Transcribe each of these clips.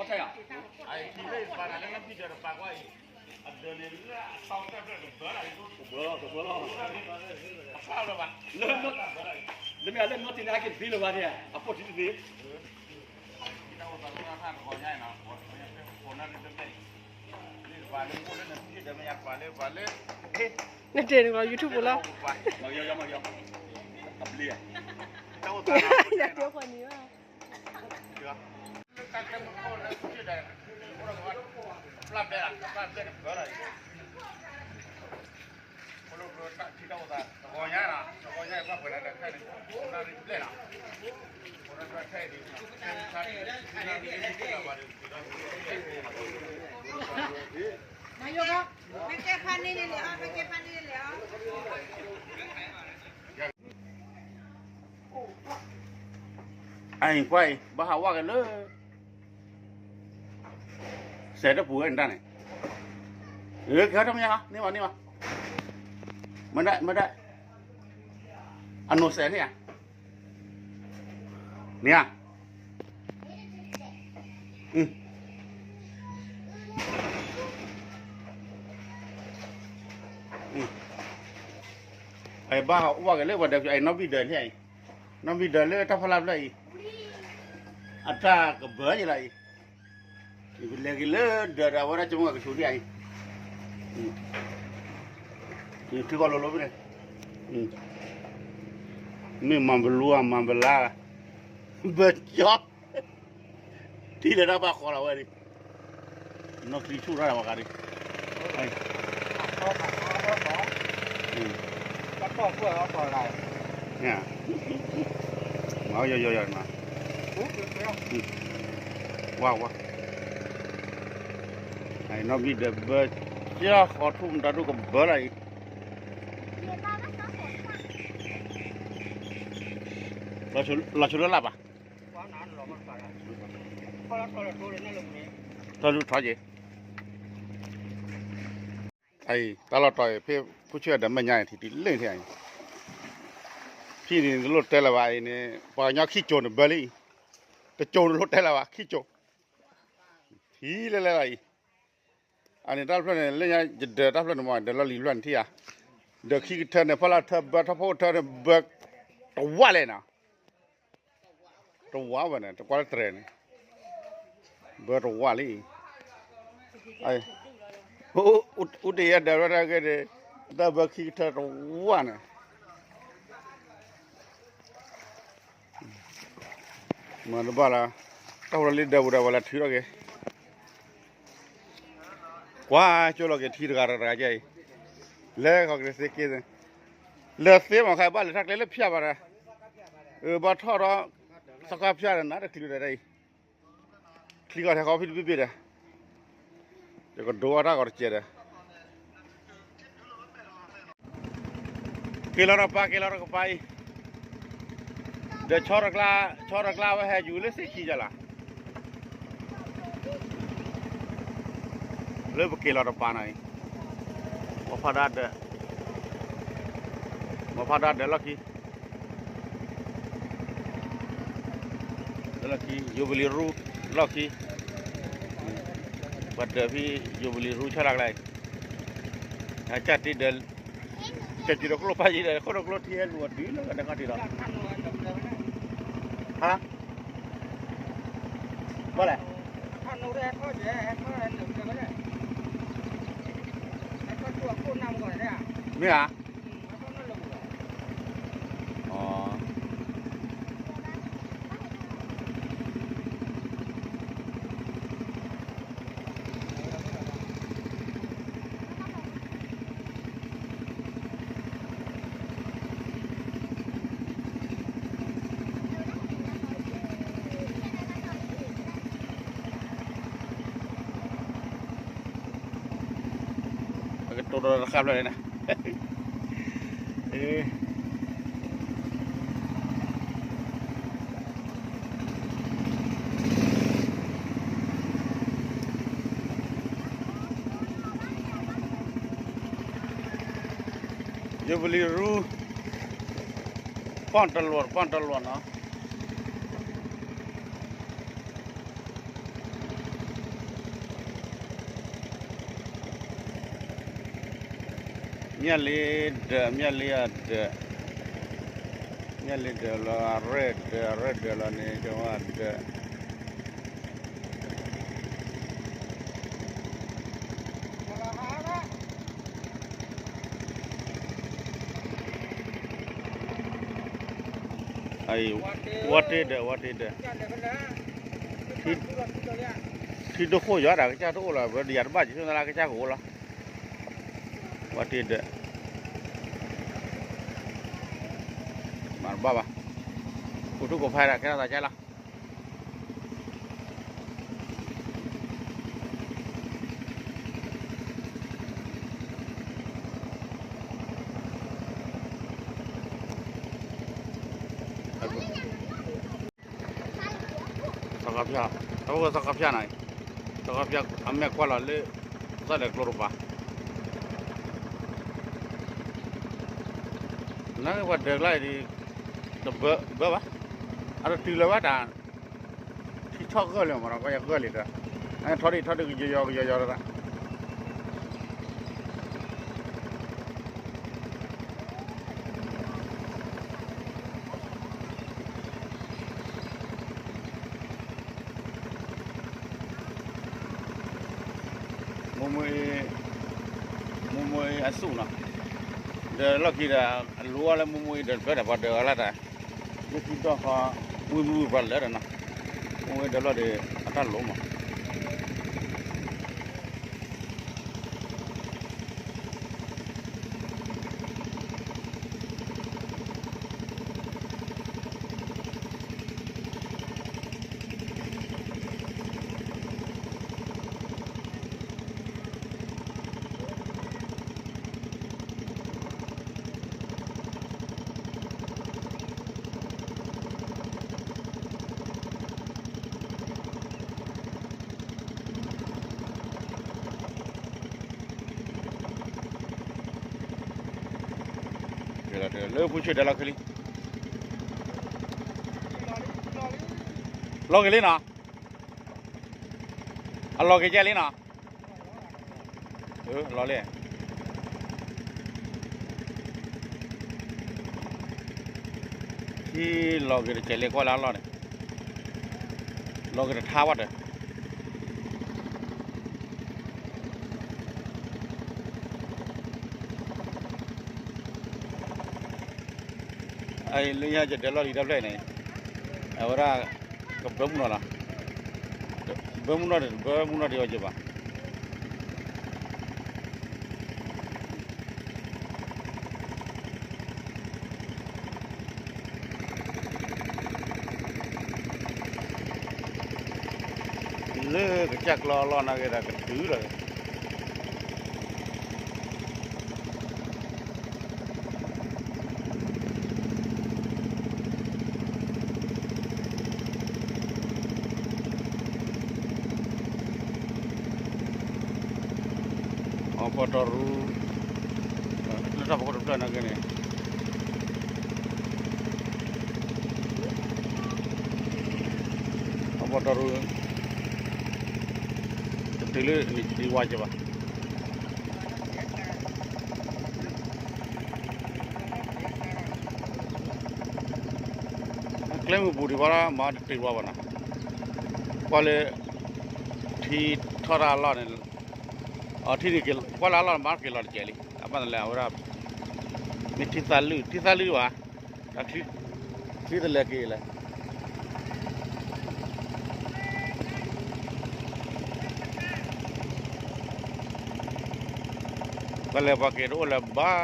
အံၤ အံၤ အံၤ အံၤ လၢမ့ၢ်အလၢနီၢ်ထံးန့ၣ် ဟဲက့ၤသ့လၢၤဘၣ်န့ၣ် အပိၢ်ထံတသ့ နတဲန့ၣ်ကီး YouTube ပူၤလီၤ ယတဲပှၤန့ၣ်ဘၣ် အံၤကွၢ်အံၤ ဘၣ်ဟးဝဲက့ၤလၢ စဲးတပူၤဝဲန့ၣ်တၢ်န့ၣ် အၢ ကဲထီၣ်မ့ၢ်ဧါ န့ၢ်ဘၣ်န့ၢ်ဘၣ် မဒၣ် မဒၣ် အနိးစဲးန့ၣ်ဧါ န့ၣ်ဧါ အဘၣ်ဝဲက့ၤလၢပှၤဒီး အံၤနီၢ်ဘံၣ်ဒၢးန့ၣ်အံၤ နီၢ်ဘံၣ်ဒၢးလၢတၢ်ဖီလာ်ဖျၢၣ်အံၤ အတၢ်ကဘၢယလီၤအံၤ ယလဲၤက့ၤလၢဒၢးဒီး အဝဲဒၣ်ကမိၣ်ကဆူးဒံးအံၤ ထုကီၢ်လိၤလိၤဖဲန့ၣ် မ့ၢ်မၤဘလူးဧါ မၤဘလါ ဘၢကၠီ ထံၣ်လၢတၢ်ဘၣ်ဃီလီၤဝဲဒၣ် နီၢ်ချံဆူၣ်ရၣ်ဝဲဂၤဒၣ် မၤယီယီယီ ဝါဝါ နီၢ်ဘံၣ်ဒၢးဘၢ ကၠီဃီထူၣ်မတၤဒိၣ်ကဘၢလီၤအံၤ လီၤဆိလၢလၢ်ဘၣ် ထီၣ်လူထီၣ်က့ၤ တၢ်လီၢ်တီၤအံၤ ဖဲခိၣ်ဆူၣ်ဒီးမဲာ်ညါအံၤ ထံၣ်တုၤလၢထံၣ်အံၤ ဖဲန့ၣ်တလိၣ်တဲလၢၤဘၣ်အံၤန့ၣ် ပှၤကညီခံကၠိၤန့ၣ်ဘၢလံအံၤ တကၠိၤတလိၣ်တဲလၢၤဘၣ် ခံကၠိၤ ထံၣ်လဲၤလဲၤလီၤအံၤ အန့ၣ်တၢ်ဖျၢၣ်န့ၣ် လၢညါယဒၢးတၢ်ဖျၢၣ်န့ၣ်မ့ၢ် ဒၢးလီၢ်လံၤဖျၢၣ်န့ၣ်ထံၣ်ဧါ ဒၢးခံကထၢန့ၣ် ဖီလာ်ထၢဘၢ ထီၣ်ဖိကထၢန့ၣ် ဘၢ တဝၣ်လဲၣ်နီၤ တဝၣ်ဝဲန့ၣ် တကွၢ်လၢတြဲၤန့ၣ် ဘၢတဝၣ်လံ အူတယဲၢ်ဒၢးဝဲဒၣ်ဂ့ၢ်န့ၣ် တၢ်ဘၢခံကထၢတဝၣ်န့ၣ် မၤတဘၣ်လၢ တၢ်ဟူးလီၤလံဒၢးပူၤဒီး ပှၤလဲၤထုးထီၣ်က့ၤ ကွၢ်ကၠိလီၤက့ၤထံတဂၤတဂၤကဲအံၤ လဲၤခီက့ၤသ့က့ၤ လဲၤသ့မးခါ ဘၣ်လဲၤထီၣ်ကျဲလၢဖၠၣ်ဘၣ်ဒီး ဘၣ်ထီၣ်ဒီး သကီဖၠၣ်ဒီးနၤတချုးဒီးအံၤ ချံကီၢ်ထဲဃီဖံတဘ့ၣ်ဘ့ၣ်ဒီး ယကဒိအီၣ်တၢ်ဂီၤတစဲးဒီး က့ၤလီၤတပၤ က့ၤလီၤတကပၤအံၤ ဒီးဆီတကျါ ဆီတကျါဝဲဟဲယူၤလၢသ့ၣ်ခံယလၢ လၢပက့ၤလီၤတပၤနီၤအံၤ မီၤဖးဒါဒၢး မီၤဖးဒါဒၢးလီၢ်ခံ လီၢ်ခံ ယူဘလံၤရူ လီၢ်ခံ ပှၤဒၢးဖဲယူဘလံၤရူဆၢလၢ်ကျါအံၤ အကၢ်တ့ဒၢး ကၠီၤကၠူၤဒီးကျိဖးယံၤဒီး ခိၣ်ဒီးကျိထံဟဲလူၤအီၤတုၤလၢတခီတံၢ်လီၤ ဟါ ဘၣ်လဲၣ် မ့ၢ်ဧါ အကတိၤဒီးတဃာ်ဖျၢၣ်န့ၣ် ယူဘလံၤရူ ပီၣ်တလွဲၢ် ပီၣ်တလွဲၢ်နီၤ. မျၢ်လ့ဒၢး မျၢ်လ့အဒၢး, မျၢ်လ့ဒၢးလီၤ အရဲၣ်ဒၢး အရဲၣ်ဒၢးလီၤန့ၣ် ကဝါဒၢး ဝါတ့ဒၢး ဝါတ့ဒၢး, ထံဒိၣ်ဃိၣ်ယွၤဒၣ်ကစၢ်တအိၣ်လီၤ ဝဲဒၣ်ယၤတဘၣ်က့ၤဆိနလၢကစၢ်ကအိၣ်လီၤ, ဝါတ့ဒၢး, မၤတဘၣ်ဘၣ်, ကူၣ်ထူၣ်ကဖးဒၣ်ကဲထီၣ်သးကဲလီၤ. သီခါဖၠၣ်, အဝဲသီခါဖၠၣ်န့ၣ်, သီခါဖၠၣ်အမဲာ်ကွၢ်လီၤလၢ သီၣ်လဲၤကျိတပၤ, နပှၤဒၢးကျါအံၤဒ် တဘၢဘၣ်, အတတုၤလၢၤဘၣ်တၢ် ထံဆီၣ်ဂၢၢ်လံမး ကွၢ်ယဂၢၢ်လံဒီး, ထီၣ်ဒံးထီၣ်ဒံးကယီယီကယီယီလီၤ. မိၢ်မိၢ်အံၤ, မိၢ်မိၢ်အံၤအစူၢ်နီၤ, ဒီးလီၢ်ခံဒီး အလိၤအီၤလၢမိၢ်မိၢ်အံၤဒီး ပၢဒီးပှၤဒၢးအီၤလၢတၢ်, လၢခံဒီၣ်ဃီ, ဝံမုၢ်ပှၤလၢာ်ဒီးနီၤ, မိၢ်မိၢ်အံၤဒီးလီၢ်ဒီး အတၢ်လိၤမး လၢပူၤဆံးဒၢးလီၤခဲလံ, လီၤက့ၤလံနီၤ, အလီၤက့ၤကဲလံနီၤ, လီၤလံ, ထံလီၤက့ၤတကဲလံ ကွၢ်လၢအလီၢ်န့ၣ်, လီၤက့ၤတထါဝဲဒီး လၢညါယဒၢးလီၢ်လံၤတၢ်ဖျၢၣ်န့ၣ်, အဝဲဒၣ် ကဘၢမုၢ်နီၤလီၤ, ဘၢမုၢ်နီၤဒီး ဘၢမုၢ်နီၤဒံးဝဲက့ၤဘၣ်. လၢကစၢ်ကျီအလီၢ်နာ်က့ဒီးကတုၤလီၤ. အပီၣ်တီရူ, လၢတၢ်ဖီခိၣ်တဖျၢၣ်နာ်က့န့ၣ် အပီၣ်တီရူ, တတုၤလၢနံၣ်ဝါက့ၤဘၣ်. ကျဲမုၢ်ပူၤဒံးဘၣ်လၢမၤတတုၤဘၣ်ဘၣ်နီၤ, ကွၢ်လၢ ထံထီၣ်တၢ်အလီၢ်န့ၣ်, အထံန့ၣ် ကွၢ်လၢအလီၢ်န့ၣ် မၤက့ၤလီၤတကဲးလံ, အဘၣ်နလဲၣ် အဝဲဒၣ် မ့ၢ်ထံသးလုၢ် ထံသးလုၢ်ဘၣ်, တၢ်ချံ, ချံတလဲၤက့ၤလဲၣ်. ပှၤလဲၤပှၤက့ၤတအိၣ်လၢၤဘၣ်.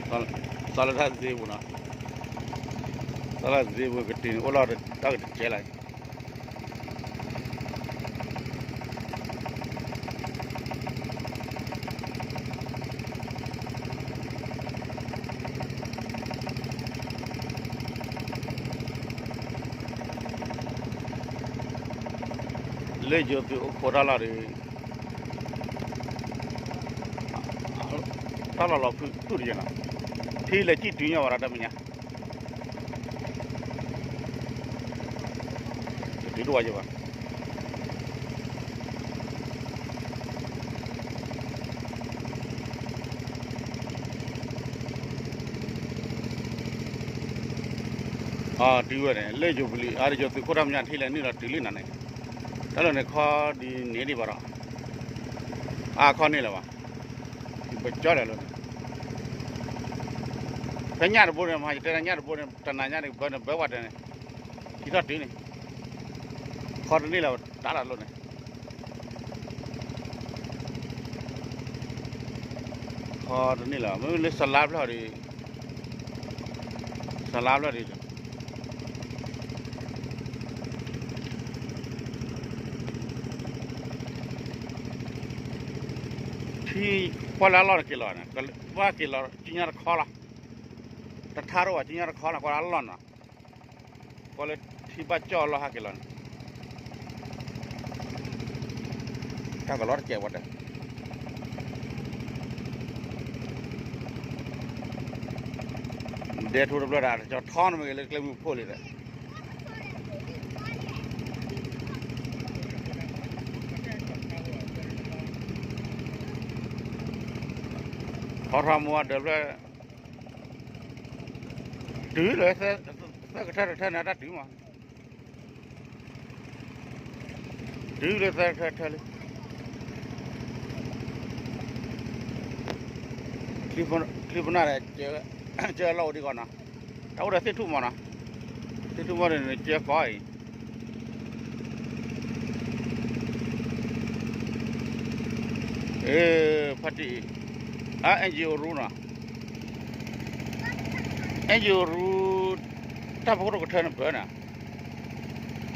သီလၢတၢ်စ့ပူၤနီၤ, သီလၢတၢ်စ့ပူၤကတုၤန့ၣ် အိၣ်လီၤတၢ်ကတကဲလၢၤ. လၢယိၤသုးအိၣ်ခိးတၢ်လီၢ်ဒီး တၢ်လီၢ်လီၤဖုၣ်ဖုၣ်တယဲၢ်နီၤ, ထံလဲၤကံၣ်တုၤညီဘၣ်ဒီးတၢ်မဲာ်ညါ, တတုၤတဝါယဲၢ်ဘၣ်. တုၤဝဲန့ၣ် လၢယိၤပလံၤ အါ ယိၤသုးခိၣ်တၢ်မဲာ်ညါထံၣ်လဲၣ်န့ၣ်လီၤ တုၤလံနၤန့ၣ်, တၢ်လီၢ်န့ၣ်ခီဒ်န့ၣ်ဒံးဘၣ်ဒီး, အါခီန့ၣ်လၢၤဘၣ်, ပကၠီလဲၣ်လီၤန့ၣ်, ဖဲညၣ်တဘိန့ၣ် မဟါယတဲဒၣ်ညၣ်တဘိန့ၣ် တနၤညါန့ၣ် ဘၢန့ၣ်ဘၢဝဲတၢ်န့ၣ်, ထံထီၣ်တုၤန့ၣ်, ခီတန့ၢ်လၢၤတၢ်လီၢ်လီၤန့ၣ်, ခီတန့ၢ်လၢၤ မ့ၢ်လၢစလါဖျၢၣ်ဒံး, စလါဖျၢၣ်ဒံး, ထံကွၢ်လၢအလီၢ်န့ၣ်က့ၤလီၤန့ၣ်, ဘၣ်က့ၤလီၤ ကညါတခီလီၤ, တထါတအိၣ်ဘၣ် ကညါတခီလီၤ ကွၢ်လၢအလီၢ်န့ၣ်, ကွၢ်လၢထံဘၣ်ကၠီၣ်လီၢ်ဟဲက့ၤလီၤန့ၣ် တၢ်ကလီတကဲးဝဲတၢ်, ဒဲထူတဖျၢၣ်ဒၣ် ကၠီထီနမ့ၢ်ဂ့ၤလၢကျဲမုၢ်ဖိလံဒီး, ထီထီမူအဒၢးဖျၢၣ်, တုၤလၢ သၢကထၢတထၢန့ၣ် အတၢ်တုၤမး တုၤလၢသၢထၢထၢလံ, ချံပနၢ်ဒီး ကၢလီၢ်အိၣ်ဒံးကီးနီၤ, တၢ်အိၣ်ဒီးသ့ၣ်ထူၣ်မးနီၤ, သ့ၣ်ထူၣ်မးန့ၣ် ကၢကီးအံၤ, အ့ ဖါတံၢ်အံၤ, အါ NGO ရူနီၤ, NGO ရူ, တၢ်ဖိတကထၢန့ၣ်ဘၢနီၤ,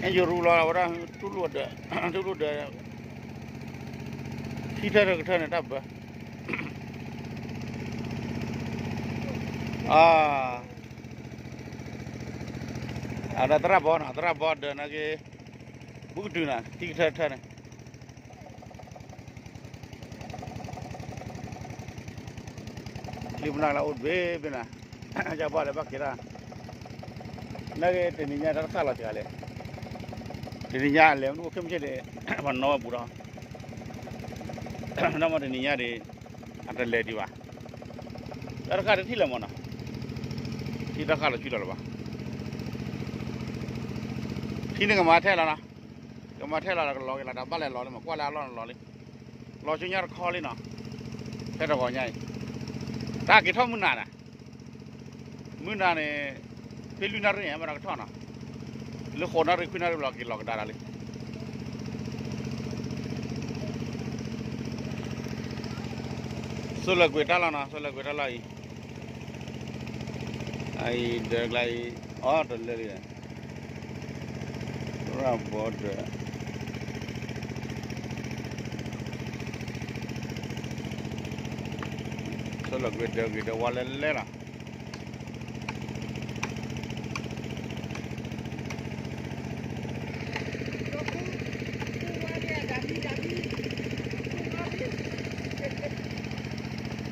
NGO ရူလီၤဝဲဒၣ် တူၢ်လိာ်ဒၢး, တူၢ်လိာ်ဒၢး, ခံထၢတကထၢန့ၣ်တၢ်ဘၢ, အါ, အဒီးသရၣ်ဘီနီၤ, သရၣ်ဘီဒၢးနာ်က့, ဘူးကတုၤနီၤ ခံကထၢတထၢန့ၣ် ချံပနၢ်လၢအိၣ်တဘ့ၣ်ဘ့ၣ်နၤ, ယဘၣ်လၢဘၣ်က့ၤတၢ်, နာ်က့တနံၤညါတၢ်တဃၣ်လီၤစှၤလဲၣ်, တနံၤညါအလဲၤမနုၤအိၣ်ခဲမုၢ်ဆ့ၣ်န့ၣ်, ပှၤနီၣ်ဝဲပူၤဒီး, နီၢ်မ့ၢ်တနံၤညါဒံး, အတလဲၤဒံးဘၣ်, တၢ်တဃၣ်တထံၣ်လၢၤမးနီၤ, ထံတဃၣ်လီၤဆူလီၤလၢၤဘၣ်, ထံန့ၣ်ကမၤထဲလီၤနီၤ, ကမၤထဲလီၤလၢကလီၤက့ၤလီၤ တၢ်ဘၣ်လဲၤလီၤလံမး ကွၢ်လၢအလီၢ်န့ၣ်လီၤလံ, လီၤဆူညါတခီလံနီၤ, ဖဲတဂီၤညါအံၤ, တၢ်က့ၤထီၣ်မုၢ်နၤန့ၣ်, မုၢ်နၤန့ၣ်, ဖဲလွံၢ်နၣ်ရံၣ်န့ၣ် မ့ၢ်တၢ်ကထီၣ်နီၤ, လၢဃိးနၣ်ရံၣ်ခွံနၣ်ရံၣ်ဘျီက့ၤလီၤကဒါတၢ်လံ စိလၢကွံာ်တၢ်လီၢ်နီၤ, စိလၢကွံာ်တၢ်လီၢ်အံၤ, အအံၤဒၢးကျါအံၤ, အီတလၢလံ, ရၢ်ဘီဒၢး, စိလၢကွံာ်ဒၢးဂ့ၤဒၢးဝါလဲလဲလီၤ.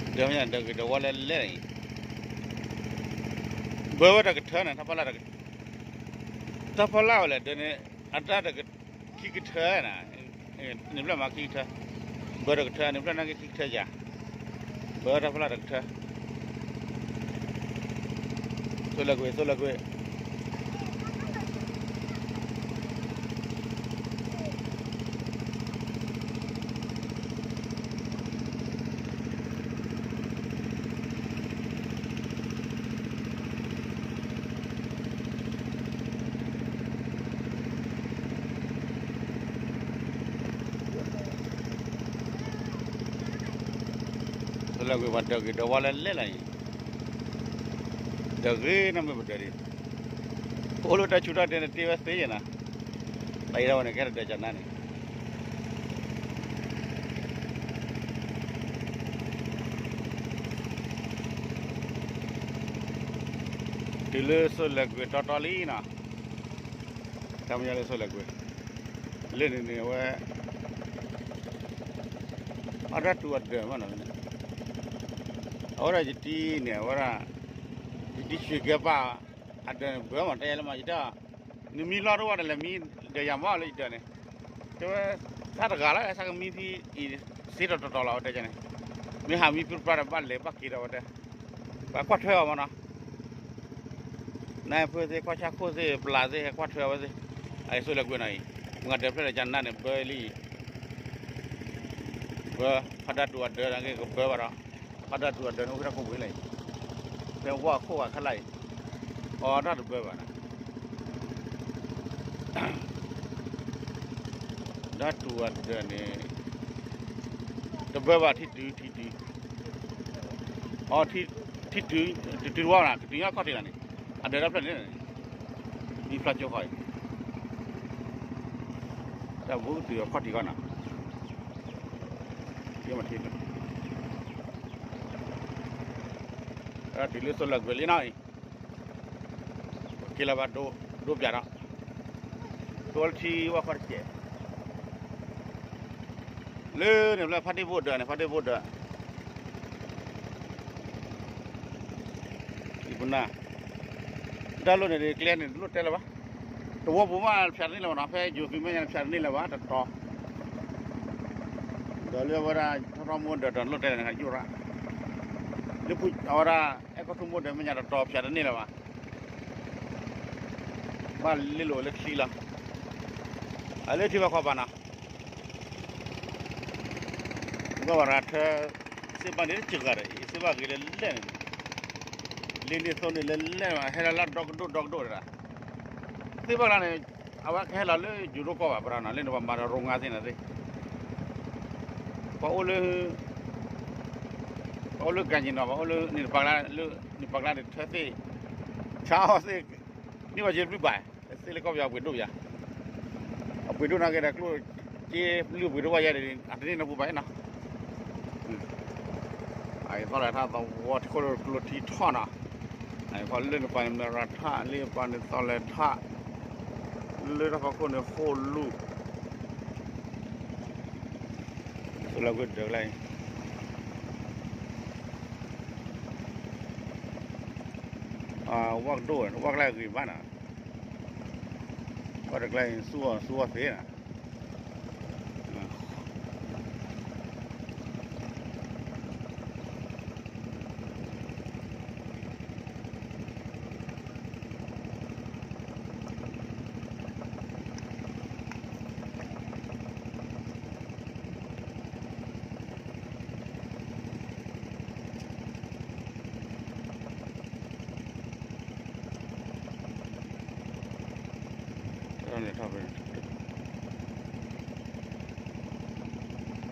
ဒၢးမ့ၢ်ဒၢးဂ့ၤဒၢးဝါလဲလဲအံၤ, ဘၢဝဲတကထၢန့ၣ် တၢ်ဖီလာ်, တၢ်ဖီလာ်ဝဲလဲၣ်ဒၢးန့ၣ်, အတၢ်တက, ခံကထၢန့ၣ်, န့ၣ်ဖျၢၣ်မးခံကထၢ, ဘၢတကထၢန့ၣ်ဖျၢၣ်နာ်က့ခံကထၢယၤ, ဘၢတၢ်ဖီလာ်တကထၢ သိလၢကွံာ် သိလၢကွံာ်, သိလၢကွံာ်ပှၤဒၢးဂ့ၤဒၢးဝါလဲလဲလီၤအံၤ, ဒၢးဂ့ၤနီၢ်မ့ၢ်ပဒၢးဒံး, အိၣ်လၢတၢ်ဆူးတၢ်ဒဲးန့ၣ်တ့ဝဲသ့ယဲၢ်နၤ, တၢ်အံၤဒၣ်ဝဲန့ၣ် ကဲတဒၢးကနါန့ၣ် တုၤလၢသိလၢကွံာ်တီတီလံနီၤ, တၢ်မညါလၢသိလၢကွံာ်, လၢန့ၣ်န့ၣ်အဝဲ, အတၢ်တူၢ်အဒၢးမးနီၤ, အဝဲဒၣ်ယတံၤန့ၣ် အဝဲဒၣ်, ယတံၤဆှံကဲပၢ်, အဒၢးန့ၣ်ဘၢမး တဲလၢမး ယတဲ, နမံလီၢ်တအိၣ်ဘၣ်ဒီးလဲၤမံဒၢးယၤမးလၢယဒၢးန့ၣ်, တဲဝဲ, ဆၣ်တဂၤလီၤ ဆၣ်ကမံဖံအံၤ, စ့တီတီတီလီၤ အဝဲတဲန့ၣ်, မ့ၢ်ဟးမံဖုတပျၢ်ဒီးဘၣ်လဲၤဘၣ်က့ၤဒီးဝဲတဲ, ပှၤကွၢ်ထွဲအီၤမးနီၤ နၢ်ဖၢသ့ၣ် ကီၢ်ဆၣ်ခိၣ်သ့ၣ် ပျၢ်သ့ၣ် ဟဲကွၢ်ထွဲဝဲသ့ၣ်, အအံၤ စိလၢကွံာ်နီၤအံၤ, မုၢ်ဂၤဒၢးဖျၢၣ်လၢကနၣ်န့ၣ် ဘၢလံအံၤ, ဘၢ, ဖးဒၣ်တူၢ်အဒၢးနက့ကဘၢဘၣ်ဒီး, ဖးဒၣ်တူၢ်အဒၢးန့ၣ် အိၣ်ဖဲတၢ်ကိးပူၤလံအံၤ, ဖဲဝၣ်ခိၣ်ဂၤခဲလၢာ်အံၤ, အီတၢ်တဘၢဘၣ်နီၤ ဒၣ်တူၢ်အဒၢးန့ၣ် တဘၢဘၣ်ထံတုၤထံတုၤ, အီ, ထံတုၤ, တတုၤတဝီနီၤ ကတုၤညီခီၣ်ထံးလီၤန့ၣ်, အဒၢးတၢ်ဖျၢၣ်န့ၣ်, မံဖျါကၠိဃီအံၤ, တၢ်ဘူးကတုၤအခီၣ်ထံးဃီနီၤ, ယမ့ၢ်ထံၣ်, တုၤလၢစိလၢကွံာ်လံနီၤအံၤ က့ၤလီၤဘၣ်ဒိပၠးဒီး, တိလၢထံဝၣ်ခီတစဲး, လၢန့ၣ်ဖဲဖးဒ့ၣ်ဘိၣ်ဒၢးန့ၣ် ဖးဒ့ၣ်ဘိၣ်ဒၢး, ပနၢ်, တၢ်လီၢ်န့ၣ်ကျဲန့ၣ် တလိၣ်တဲလၢၤဘၣ်, တဝီပူၤမးဖျးတန့ၢ်လၢၤဘၣ်နီၤ ဖဲယိၤသုးမဲာ်ညါန့ၣ် ဖျးတန့ၢ်လၢၤဘၣ်တတီၤ, ဒီးလၢအဝဲဒၣ် ထီထီမိၢ်ဒၢးတလိၣ်တဲလၢၤ နကယူၢ်ရၣ်, လၢဖုအဝဲဒၣ် အဲၣ်ကီၢ်ထူမိၢ်ဒၢးမဲာ်ညါတတီၤဖျးတန့ၢ်လၢၤဘၣ်, ဘၣ်လ့လိာ်လၢချံလီၤ, အလၢထံဘၣ်ခီပၤနီၤ ဘၣ်ဝဲဒၣ်ထၢ, စ့ဘၣ်န့ၣ်တစှၤဒီး စ့ဘၣ်ဂ့ၤလၢလဲၣ်န့ၣ်, လ့န့ၢ်သိန့ၢ်လၢလဲၣ် ဟဲလၢလၢဒီကဒိၣ်ဒီကဒိၣ်တဒၣ်, သ့ၣ်ဘၣ်ကျါန့ၣ်, အဝဲကဟဲလီၤလၢယိၤဒိၣ်ကီၢ်ဘၣ်ပရၤနီၤ လၢနပှၤမၤဒီးရိငါသ့ၣ်န့ၣ်သ့ၣ်, ပှၤအိၣ်လၢ ပှၤအိၣ်လၢကၣ်က့ၤနီၤ ပှၤအိၣ်လၢန့ၣ်တပၤကျါ, လၢန့ၣ်ပၤကျါန့ၣ်ထၢသ့ၣ်, ဆါအီၣ်သ့ၣ်, န့ၢ်ဘၣ်ယဲတဘျုးဘၣ်, သ့ၣ်လၢကီၢ်ပယီၤပှ့ၤဒိၣ်ယၤ, အပှ့ၤဒိၣ်နာ်က့ဒီးကျိၣ်, က့လၢပှ့ၤဒိၣ်ဘၣ်ယဲဒီး အတန့ၢ်နီတပူၤဘၣ်နီၤ, အသီလဲၤထၣ်သဝီထံခိၣ်လၢကျိၣ်ထံထီၣ်နီၤ, အပှၤလၢန့ၣ်ပှၤန့ၣ်မရၤထၣ် လၢပှၤန့ၣ်သီလဲၤထၣ်, လၢတၢ်ဖီခိၣ်န့ၣ်ဃိၣ်လူၢ် လၢဝ့ၢ်ဒၢးကျါအံၤ, ဝၣ်ကဒိၣ် ဝၣ်ကျါဂ့ၤဘၣ်နီၤ, ဝၣ်တကျါအံၤ ဆူအီၤဆူအီၤသ့နီၤ, န့ၣ်ထီၣ်ဖဲန့ၣ်,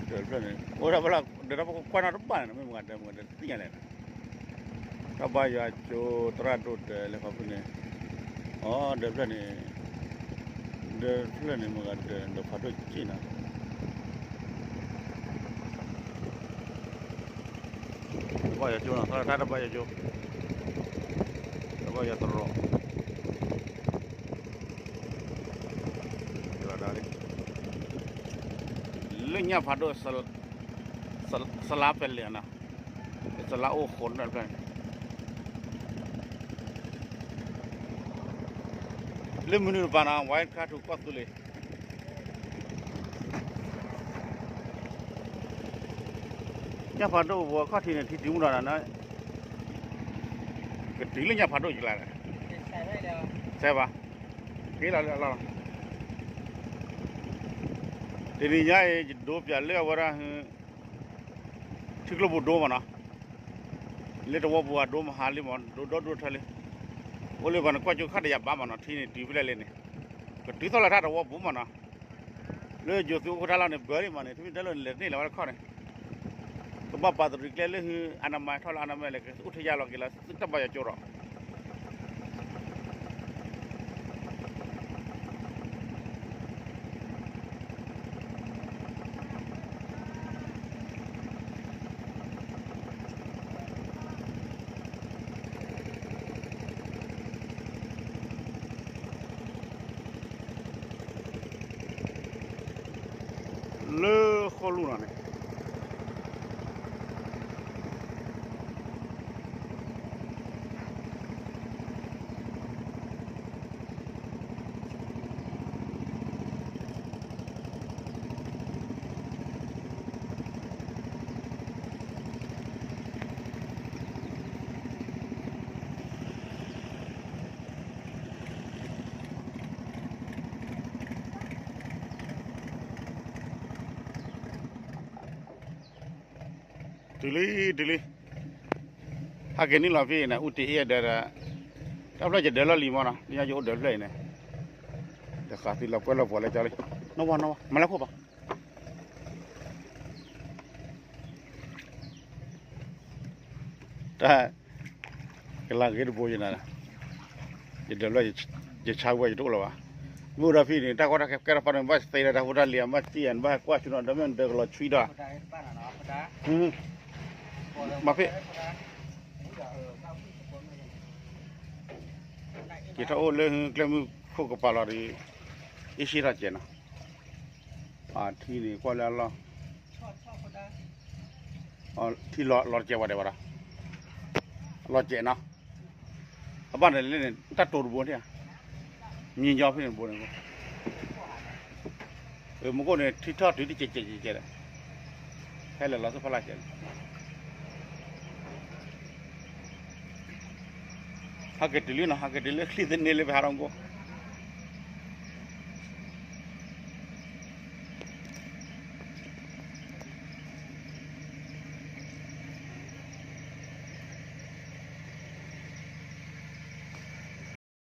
ဒၢးဖျၢၣ်န့ၣ် အိၣ်ဒၣ်ဖဲလၢ ဒၢးတၢ်ပကွၢ်နီတဘၣ်န့ၣ် မ့ၢ်မတၤဒၢးမတၤသ့ၣ်ညါလဲၣ်န့ၣ်, တၢ်ဘါယွၤကၠိ သရၣ်ဒိၣ်ဒၢးလၢခီဖျိန့ၣ်, အီ ဒၢးဖျၢၣ်န့ၣ်, ဒၢးဖျၢၣ်န့ၣ် မတၤဒၢး ဒၢးဖးဒိၣ်က့ၢ်နီၤ တဘါယွၤကၠိနီၤ သရၣ်တၢ်တဘါယွၤကၠိ, တဘါယွၤသရိာ်, လၢညၣ်ဖးဒိၣ်, စလါပဲလဲၣ်နီၤ, စလါအိၣ်ဃိးနၢ်ဖျၢၣ်န့ၣ်, လၢမနုၤတပၤနီၤ ဝဲခါထူးကီၢ်သူလ့ၤ ညၣ်ဖးဒိၣ်ဝီခီၣ်ထံးန့ၣ် ထံတုၤမုၢ်ဒီးနီၤ, ကတုၤလၢညၣ်ဖးဒိၣ်ကလါလဲၣ်, စဲဘၣ်, က့ၤလီၤလၢအလီၢ်, တနံၤညါအံၤ ယဒိပၠးလၢအဝဲဒၣ် ထံကျိပူၤဒိမးနီၤ, လၢတဝီပူၤအဒိမဟါလံမး ဒိဒီဒိထၢလံ, အိၣ်လၢပှၤနကွၢ်ကၠိခါတယာ်ဘၣ်မးနီၤ ထံန့ၣ်တုၤဖဲလဲၣ်လဲၣ်န့ၣ်, ကတုၤသီၣ်လၢထါတဝီပူၤမးနီၤ, လၢယိၤသုးအိၣ်ခိးတၢ်လီၢ်န့ၣ် ဘၢလံမးန့ၣ် ထမ့ၢ်တဲလိာ်န့ၣ် လဲၤတန့ၢ်လၢၤဝဲတခီန့ၣ်, ကဘၣ်ပာ်သရံးကျဲလၢဟု အနမၤထီၣ်လၢအနမၤလဲၣ် ကအိၣ်ထဲယါလီၤက့ၤလီၤ သုတၢ်ဘါယွၤကၠိဒီး လၢဃိၣ်လူၢ်နီၤန့ၣ် တုၤလံ တုၤလံ, ဟဲက့ၤနုာ်လီၤဖဲအံၤန့ၣ် အူတ့ၢ်အ့ၣ်ဒၢးဒီး, တၢ်ဖျၢၣ်ယဒၢးလီၢ်လံၤမးနီၤ ဒ်ညီယအိၣ်ဒၢးဖျၢၣ်အံၤန့ၣ်, ဒီးဃးသုလီၤကွဲလီၤပှီၤလၢကၠီလံ, နီၢ်ဝါနီၢ်ဝါ မၤလၢခိၣ်ဘၣ် တၢ် ကလၤဂ့ၤတဘိယနၤ, ယဒၢးလၢ ယဆါဝဲယတအိၣ်လၢၤဘၣ်, မ့ၢ်အိၣ်ဒီးဖဲန့ၣ် တၢ်ကီတၢ်ခဲကဲထီၣ်ဖးန့ၣ် ဘၣ်သ့ဒီးတၢ်ဖိတၢ်လံၤ ဘၣ်သံယၤ ဘၣ်ကွၢ်ဆူနီၤ ဒီးမ့ၢ်ဒၢးကလီၤဆွံဒီး, မၤဖဲ က့ၤထီၣ်အိၣ်လၢကျဲမုၢ်ခိၣ်ကပၤလီၤဒီး, အ့ၣ်ရှ့ထီၣ်ကဲးနီၤ, အထံန့ၣ်ကွၢ်လၢအလီၢ်, ထံလီၤလီၤတကဲးဝဲဒၣ်ဝဲဒၣ်, လီၤကဲးနီၤ, အဘၣ်န့ၣ်လၢန့ၣ် တၢ်တိၤတဘိန့ၣ်ဧါ, မံညီဖဲန့ၣ်တဘိန့ၣ်, မူခိၣ်န့ၣ် ထံထီၣ်တုၤတကဲးကဲးကဲးကဲးဒီး, ဟဲလၢာ်လီၤသ့ၣ်ဖးလၢ်ကဲး, ဟဲက့ၤတုၤလံနီၤ ဟဲက့ၤတုၤလၢချံသန့လၢပဟးထီၣ်မူခိၣ်,